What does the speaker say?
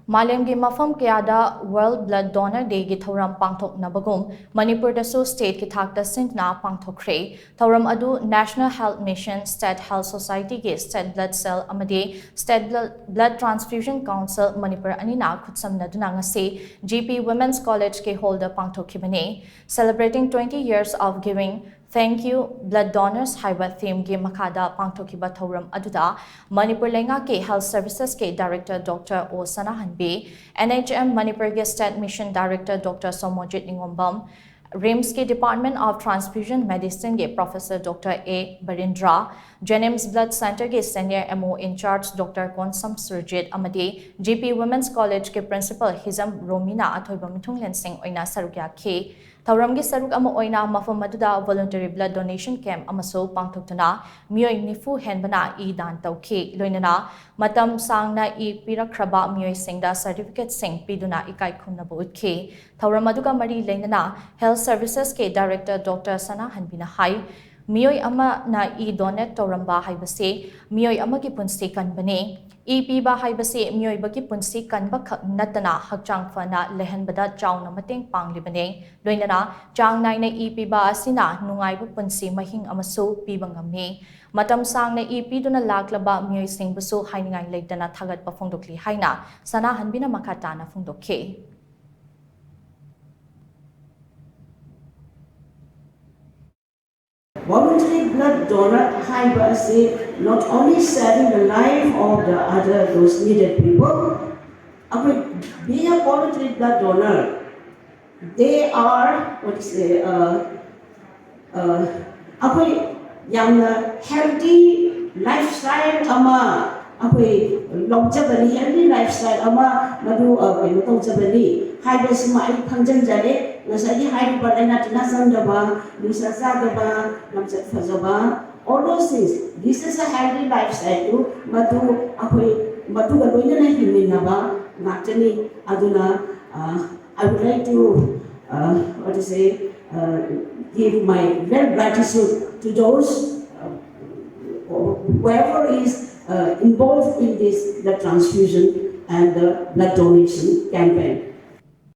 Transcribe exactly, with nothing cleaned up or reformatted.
ꯃꯥꯂꯦꯝꯒꯤ ꯃꯐꯝ ꯀꯌꯥꯗ World Blood Donor Day ꯒꯤ ꯊꯧꯔꯝ ꯄꯥꯡꯊꯣꯛꯅꯕꯒꯨꯝ ꯃꯅꯤꯄꯨꯔꯗꯁꯨ state ꯀꯤ ꯊꯥꯛꯇ ꯁꯤꯟꯗꯨꯅ ꯄꯥꯡꯊꯣꯛꯈ꯭ꯔꯦ꯫ ꯊꯧꯔꯝ ꯑꯗꯨ National Health Mission, State Health Society ꯒꯤ State Blood Cell ꯑꯃꯗꯤ State Blood, Blood Transfusion Council Manipur ꯑꯅꯤꯅ ꯈꯨꯠꯁꯝꯅꯗꯨꯅ ꯉꯁꯤ G P Women's College ꯀꯤ hall the ꯄꯥꯡꯊꯣꯛꯈꯤꯕꯅꯤ꯫ Celebrating twenty years of giving, Thank you, Blood Donors ꯍꯥꯏꯕ theme ꯒꯤ ꯃꯈꯥꯗ ꯄꯥꯡꯊꯣꯛꯈꯤꯕ ꯊꯧꯔꯝ ꯑꯗꯨꯗ ꯃꯅꯤꯄꯨꯔ ꯂꯩꯉꯥꯛꯀꯤ Health Services ꯀꯤ Director Doctor O ꯁꯅꯥꯍꯟꯕꯤ, N H M ꯃꯅꯤꯄꯨꯔꯒꯤ State Mission Director Doctor ꯁꯣꯃꯣꯖꯤꯠ ꯅꯤꯉꯣꯝꯕꯝ, RIMS ꯀꯤ Department of Transfusion Medicine ꯒꯤ Professor Doctor A ꯕꯔꯤꯟꯗ꯭ꯔ, JNIMS Blood Center ꯒꯤ Senior M O in charge Doctor Konsam Surjit ꯑꯃꯗꯤ G P Women's College ꯀꯤ Principal ꯍꯤꯖꯝ ꯔꯣꯃꯤꯅꯥ ꯑꯊꯣꯏꯕ ꯃꯤꯊꯨꯡꯂꯦꯟꯁꯤꯡ ꯑꯣꯏꯅ ꯁꯔꯨꯛ ꯌꯥꯈꯤ꯫ ꯊꯧꯔꯝꯒꯤ ꯁꯔꯨꯛ ꯑꯃ ꯑꯣꯏꯅ ꯃꯐꯝ ꯑꯗꯨꯗ Voluntary Blood Donation Camp ꯑꯃꯁꯨ ꯄꯥꯡꯊꯣꯛꯇꯨꯅ ꯃꯤꯑꯣꯏ ꯅꯤꯐꯨ ꯍꯦꯟꯕꯅ ꯏ ꯗꯥꯟ ꯇꯧꯈꯤ꯫ ꯂꯣꯏꯅꯅ ꯃꯇꯝ ꯁꯥꯡꯅ ꯏ ꯄꯤꯔꯛꯈ꯭ꯔꯕ ꯃꯤꯑꯣꯏꯁꯤꯡꯗ certificate ꯁꯤꯡ ꯄꯤꯗꯨꯅ ꯏꯀꯥꯏ ꯈꯨꯝꯅꯕ ꯎꯠꯈꯤ꯫ ꯊꯧꯔꯝ ꯑꯗꯨꯒ ꯃꯔꯤ ꯂꯩꯅꯅ Health Services ꯀꯤ Director Doctor ꯁꯅꯥꯍꯟꯕꯤꯅ ꯍꯥꯏ, ꯃꯤꯑꯣꯏ ꯑꯃꯅ ꯏ donate ꯇꯧꯔꯝꯕ ꯍꯥꯏꯕꯁꯤ ꯃꯤꯑꯣꯏ ꯑꯃꯒꯤ ꯄꯨꯟꯁꯤ ꯀꯟꯕꯅꯤ꯫ ꯏ ꯄꯤꯕ ꯍꯥꯏꯕꯁꯤ ꯃꯤꯑꯣꯏꯕꯒꯤ ꯄꯨꯟꯁꯤ ꯀꯟꯕꯈꯛ ꯅꯠꯇꯅ ꯍꯛꯆꯥꯡ ꯐꯅ ꯂꯩꯍꯟꯕꯗ ꯆꯥꯎꯅ ꯃꯇꯦꯡ ꯄꯥꯡꯂꯤꯕꯅꯤ꯫ ꯂꯣꯏꯅꯅ ꯆꯥꯡ ꯅꯥꯏꯅ ꯏ ꯄꯤꯕ ꯑꯁꯤꯅ ꯅꯨꯡꯉꯥꯏꯕ ꯄꯨꯟꯁꯤ ꯃꯍꯤꯡ ꯑꯃꯁꯨ ꯄꯤꯕ ꯉꯝꯃꯤ꯫ ꯃꯇꯝ ꯁꯥꯡꯅ ꯏ ꯄꯤꯗꯨꯅ ꯂꯥꯛꯂꯕ ꯃꯤꯑꯣꯏꯁꯤꯡꯕꯨꯁꯨ ꯍꯥꯏꯅꯤꯡꯉꯥꯏ ꯂꯩꯇꯅ ꯊꯥꯒꯠꯄ ꯐꯣꯡꯗꯣꯛꯂꯤ ꯍꯥꯏꯅ ꯁꯅꯥꯍꯟꯕꯤꯅ ꯃꯈꯥ ꯇꯥꯅ ꯐꯣꯡꯗꯣꯛꯈꯤ꯫ Voluntary blood donor ꯍꯥꯏꯕ ꯑꯁꯤ not only saving the life of the other, those needed people, ꯑꯩꯈꯣꯏ being a voluntary blood donor, they are, what is it, uh, uh, ꯑꯩꯈꯣꯏ ꯌꯥꯝꯅ healthy lifestyle ꯑꯃ ꯑꯩꯈꯣꯏ ꯂꯧꯖꯕꯅꯤ, healthy lifestyle ꯑꯃ ꯃꯗꯨ, ꯑ, ꯀꯩꯅꯣ ꯇꯧꯖꯕꯅꯤ ꯍꯥꯏꯕꯁꯤꯃ ꯑꯩ ꯈꯪꯖꯟꯖꯔꯦ꯫ ꯉꯁꯥꯏꯒꯤ ꯍꯥꯏꯔꯤꯕ ꯂꯥꯏꯅꯥ ꯇꯤꯟꯅꯥ ꯆꯪꯗꯕ, ꯅꯤꯁꯥ ꯆꯥꯗꯕ, ꯂꯝꯆꯠ ꯐꯖꯕ, all those things, this is a healthy lifestyle two ꯃꯗꯨ ꯑꯩꯈꯣꯏ ꯃꯗꯨꯒ ꯂꯣꯏꯅꯅ ꯍꯤꯡꯃꯤꯟꯅꯕ ꯉꯥꯛꯇꯅꯤ꯫ ꯑꯗꯨꯅ, ꯑ, I would like to, uh, what to say, uh, give my real gratitude to those, uh, whoever is, uh, involved in this, the transfusion. and the blood donation campaign.